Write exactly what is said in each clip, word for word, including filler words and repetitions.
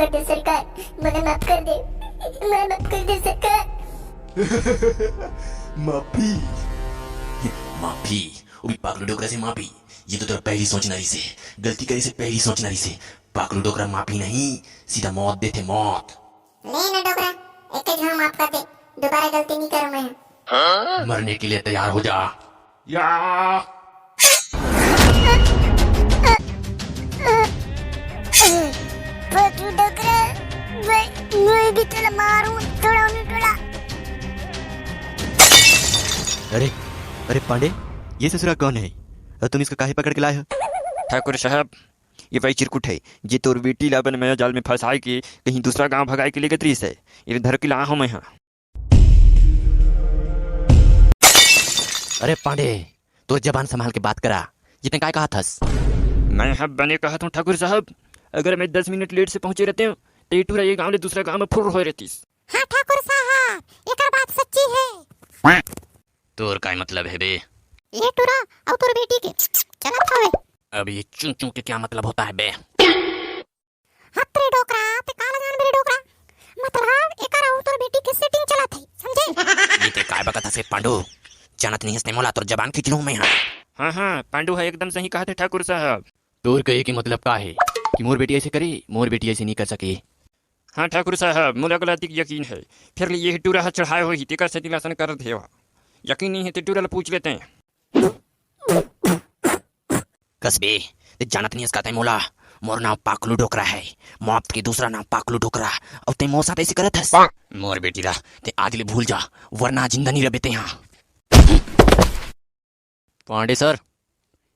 दे सरकार, मोला माफ कर दे, मोला माफ कर दे सरकार। माफी? माफी? वो भी पाकलू डोकरा से माफी? ये तो तोर पहली सोचना रहिसे, गलती करे से पहली सोचना रहिसे। पाकलू डोकरा माफी नहीं, सीधा मौत देथे, मौत। ले ना डोकरा, एक झन माफ कर दे, दोबारा गलती नहीं करूं मैं। मरने के लिए तैयार हो जा। या। पतलू डोकरा, मैं, मैं भी तेला मारूं, थोड़ा उन्हें टोला। अरे, अरे पांडे, ये ससुरा कौन है और तुम इसको काहे पकड़ के लाए हो? ठाकुर साहब, ये वही चिरकुट है, जे तोर बेटी ला अपन मया जाल में फंसाए के कहीं दूसरा गांव भगाए के लेगत रहिस है। ये धर के लाया हूं मैं, हां। अरे पांडे, तोर जबान संभाल के बात करा। ये तैं काय कहत हस? मैं ह बने कहत हूं ठाकुर साहब, अगर मैं दस मिनट लेट से पहुंचे रहतेंव, त ये टूरा ये गांव ले दूसरा गांव में फुर्र होए रहतिस। हां ठाकुर साहब, एकर बात सच्ची है। तोर काय मतलब है बे? ये टूरा अउ तोर बेटी के चलत हवे। अब ये चुं चुं के क्या मतलब होता है बे? हत रे डोकरा, तैं काला जानबे रे डोकरा। मतलब एकर अउ तोर बेटी के setting चलत है, समझे? ये तैं काय बकत हस पांडू? जानत नहीं हस तैं मोला, तोर जबान खींच लूं मैं, हां। हां, हां, पांडू ह एकदम सही कहत हे ठाकुर साहब। तोर कहे के मतलब का है कि मोर बेटी ऐसे करे? मोर बेटी ऐसे नहीं कर सके। हां ठाकुर साहब, मोला गलती के यकीन है। फेर ले ये टूरा ह चढ़ाए होही, तेकर सेती असन करत हे। यकीन नहीं है त टूरा ल पूछ लेतेंव। कस बे, तैं जानत नहीं हस का तैं मोला? मोर नाम पाकलू डोकरा है, मौत के दूसरा नाम पाकलू डोकरा। अउ तैं मोर साथ ऐसे करत हस? मोर बेटी ला तैं आज ले भूल जा, वरना जिंदा नहीं रहबे तैं हां। पांडे सर,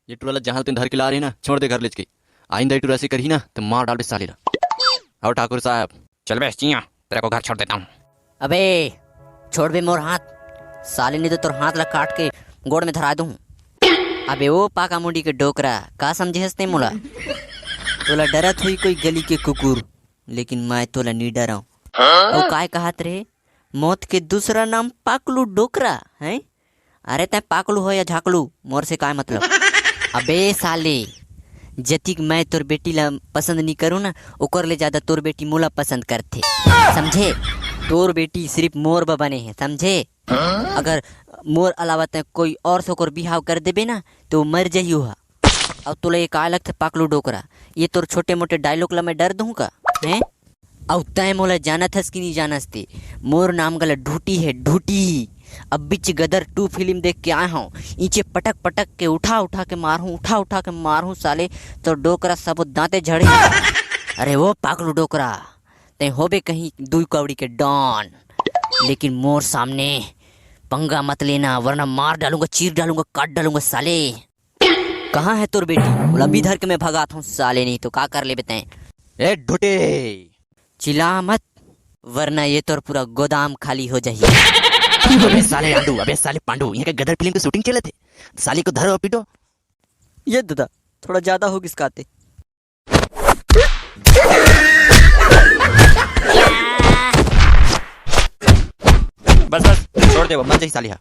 ये टूरा ला जहां तैं धर के ला रहे ना, छोड़ दे घर लेच के। आइंदा ये टूरा ऐसे करही ना, त मार डालबे साले ला। आओ ठाकुर साहब। चल बे चियां, तेरे को घर छोड़ देता हूं। अबे, छोड़ बे मोर हाथ, साले नहीं तो तोर हाथ ला काट के गोड़ में धरा दूं। अबे ओ पाका मुंडी के डोकरा, का समझे हस तैं मोला? तोला डरत होही कोई गली के कुकुर, लेकिन मैं तोला नी डरांव। अउ काय कहत रहे? मौत के दूसरा नाम पाकलू डोकरा, हैं? अरे तैं पाकलू हो या झाकलू, मोर से काय मतलब? अबे साले, जतिक मैं तोर बेटी ला पसंद नी करूं ना, ओकर ले ज्यादा तोर बेटी मोला पसंद करथे, समझे? तोर बेटी सिर्फ मोर बर बने हे, समझे? अगर मोर अलावा तैं कोई और से ओकर बिहाव कर देबे ना, त मर जही ओहा। अउ तोला ये काय लगथे पाकलू डोकरा? ये तोर छोटे मोटे dialogue ला मैं डर दूं का? हैं? अउ तैं मोला जानत हस कि नी जानस ते? मोर नाम गला ढूटी हे, ढूटी। अब बीच गदर टू फिल्म देख के आए हूं, ईंचे पटक पटक के, उठा उठा के मारहूं, उठा उठा के मारहूं साले, तोर डोकरा सबो दांते झड़ही। अरे ओ पाकलू डोकरा, तैं होबे कहीं दुई कौड़ी के डॉन, लेकिन मोर सामने पंगा मत लेना, वरना मार डालूंगा, चीर डालूंगा, काट डालूंगा साले। कहां है तोर बेटी? बोला, अभी धर के मैं भगात हूं साले, नहीं तो का कर लेबे तैं। ए ढोटे, चिल्ला मत, वरना ये तोर पूरा गोदाम खाली हो जाही। अबे साले आंडू, अबे साले पांडू, यहां के गदर फिल्म के shooting चलत हे, साले को धरो पीटो। ये दादा, थोड़ा ज्यादा हो गिस काते। बस बस, छोड़ दे, वो मर जाही साली हा।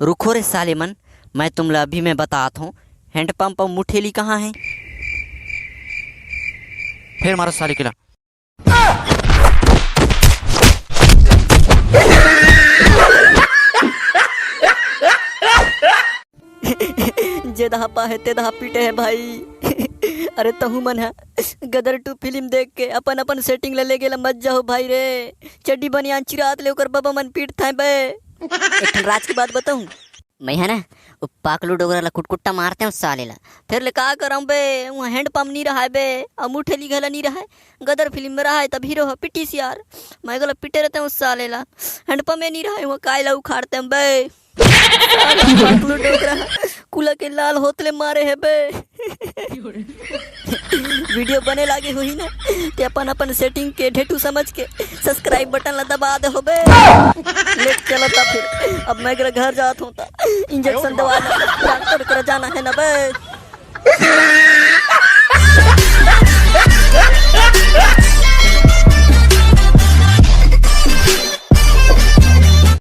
रुको रे साले मन, मैं तुम ला अभी मैं बतात हूं, हैंडपंप अउ मुठेली कहां हे? फेर मारो साले के ला। जे दहा पाहे ते दहा पीटे हे भाई। अरे तहू मन ह गदर टू फिल्म देख के अपन अपन setting ला लेगे ला मत जाहू भाई रे। चड्डी बनियान चिरात ले ओकर बबा मन पीटथैं बे। एक ठन राज के बात बताहूं, मैं ह ना, वो पाकलू डोकरा ला कुटकुट्टा मारतेंव साले ला। फेर ले का करंव बे, उहां हैंडपंप नी रहय बे, अउ मुठेली घला नी रहय। गदर फिल्म में रहय तब हीरो ह पिटिस यार। मैं घला पिटे रहतेंव साले ला। हैंडपंप ए नी रहय, उहां काय ला उखाड़तेंव बे। साला पाकलू डोकरा, कुला के लाल होत ले मारे हे बे। वीडियो बने लागे होही ना, ते अपन अपन setting के ढेटू समझ के subscribe button ला दबा दे हो बे। Late चलत हे फेर, अब मैं घर जात हूं त injection दवा ला, डॉक्टर करा जाना हे ना बे।